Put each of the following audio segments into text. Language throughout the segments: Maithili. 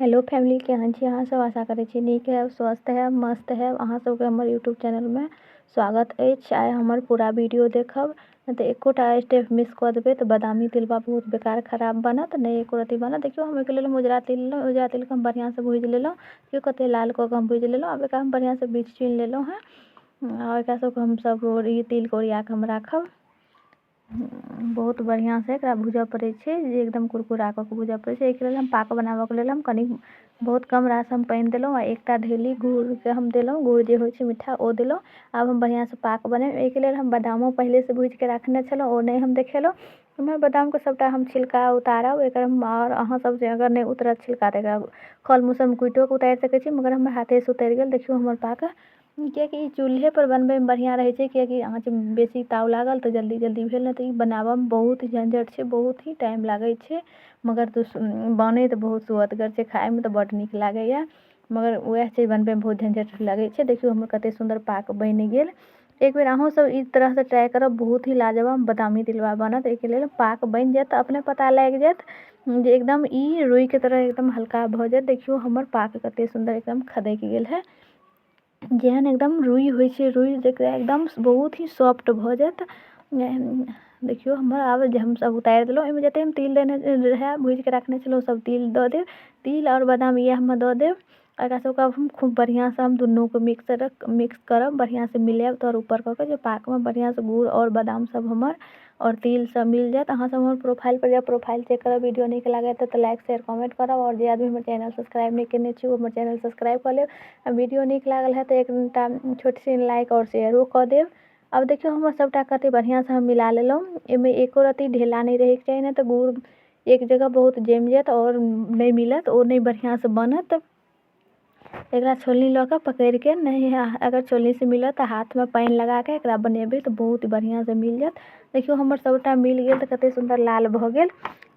हेलो फैमिली, केहन छी अहाँ सब? आशा करै छी नीक हैब, स्वस्थ हैब, मस्त हैब। अहाँ सबके हमर यूट्यूब चैनलमे स्वागत अछि। आइ हमर पूरा वीडियो देखब, नहि तऽ एकोटा स्टेप मिस कऽ देबै तऽ बादामी तिलबा बहुत बेकार खराब बनत, नहि एको रत्ती बनत। देखियौ, हम ओहिके लेल हम उजरा तिल लेलहुँ। उजरा तिलके हम बढ़िआँसँ भूजि लेलहुँ। देखियौ, कतेक लाल कऽ कऽ हम भूजि लेलहुँ। आब एकरा हम बढ़िआँसँ बीछ चुनि लेलहुँ हँ आ एकरा सबके हमसब ई तिलके ओरिया कऽ हम राखब। बहुत बढ़िआँसँ एकरा भूजऽ पड़ै छै जे एकदम कुरकुरा कऽ कऽ भूजऽ पड़ै छै। एहिके लेल हम पाक बनाबऽके लेल हम कनि बहुत कम रास हम पानि देलहुँ आ एकटा धेली गुड़के हम देलहुँ। गुड़ जे होइ छै मीठा, ओ देलहुँ। आब हम बढ़िआँसँ पाक बनेब। एहिके लेल हम बादामो पहिलेसँ भूजिके राखने छलहुँ, ओ नहि हम देखेलहुँ। एम्हर बादामके सबटा हम छिलका उतारब एकर। आओर अहाँ सब जे अगर नहि उतरत छिलका तऽ एकरा खल मूसरमे कुटिओ कऽ उतारि सकै छी, मगर हमर हाथेसँ उतरि गेल। देखियौ हमर पाक, किएकि ई चूल्हेपर बनबैमे बढ़िआँ रहै छै, किएकि आँच बेसी ताव लागल तऽ जल्दी जल्दी भेल, नहि तऽ ई बनाबऽमे बहुत झंझट छै, बहुत ही टाइम लागै छै। मगर बनै तऽ बहुत सुअदगर छै, खाइमे तऽ बड्ड नीक लागैए, मगर वएह छै, बनबैमे बहुत झंझट लागै छै। देखियौ, हमर कतेक सुन्दर पाक बनि गेल। एक बेर अहूँ सब ई तरहसँ ट्राइ करब, बहुत ही लाजवाब बादामी तिलबा बनत। एहिके लेल पाक बनि जायत तऽ अपने पता लागि जायत जे एकदम ई रुइके तरह एकदम हल्का भऽ जायत। देखियौ, हमर पाक कतेक सुन्दर एकदम खदकि गेल है, जेहन एकदम रुइ होइ छै, रुइ जकरा एकदम बहुत ही सॉफ्ट भऽ जायत। देखियौ, हमर आब जे हमसब उतारि देलहुँ। एहिमे जतेक हम तिल देने रहए, भूजिके रखने छलहुँ, सब तिल दऽ देब। तिल आओर बादाम इएहमे दऽ देब। एकरा सबके हम खूब बढ़िआँसँ हम दुनूके मिक्स करब, बढ़िआँसँ मिलायब तर ऊपर कऽ कऽ, जे पाकमे बढ़िआँसँ गुड़ आओर बादाम सब हमर आओर तिल सब मिल जायत। अहाँ सब हमर प्रोफाइल पर जायब, प्रोफाइल चेक करब। वीडियो नीक लागत तऽ लाइक, शेयर, कमेंट करब आओर जे आदमी हमर चैनल सब्सक्राइब नहि केने छी, ओ हमर चैनल सब्सक्राइब कऽ लेब आ वीडियो नीक लागल है तऽ एकटा छोट छिन लाइक आओर शेयरो कऽ देब। आब देखियौ, हमर सबटा कते बढ़िआँसँ हम मिला लेलहुँ। एहिमे एको रत्ती ढेला नहि रहैके चाही, नहि तऽ गुड़ एक जगह बहुत जमि जायत आओर नहि मिलत, ओ नहि बढ़िआँसँ बनत। एकरा छोलनी लऽ कऽ पकड़िके, नहि अगर छोलनीसँ मिलत तऽ हाथमे पानि लगाकऽ एकरा बनेबै तऽ बहुत बढ़िआँसँ मिल जायत। देखियौ, हमर सबटा मिल गेल तऽ कतेक सुन्दर लाल भऽ गेल।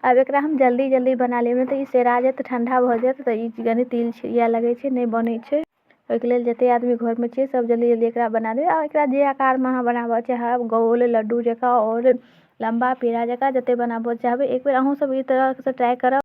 आब एकरा हम जल्दी जल्दी बना लेब, नहि तऽ ई सेरा जायत, ठण्डा भऽ जायत तऽ ई कनि तिल छिड़िया लगै छै, नहि बनै छै। ओहिके लेल जतेक आदमी घरमे छियै, सब जल्दी जल्दी एकरा बना देबै। आ एकरा जे आकारमे अहाँ बनाबऽ चाहब, गोल लड्डू जकाँ आओर लम्बा पेड़ा जकाँ, जतेक बनाबऽ चाहबै, एक बेर अहूँ सब ई तरहसँ ट्राइ करब।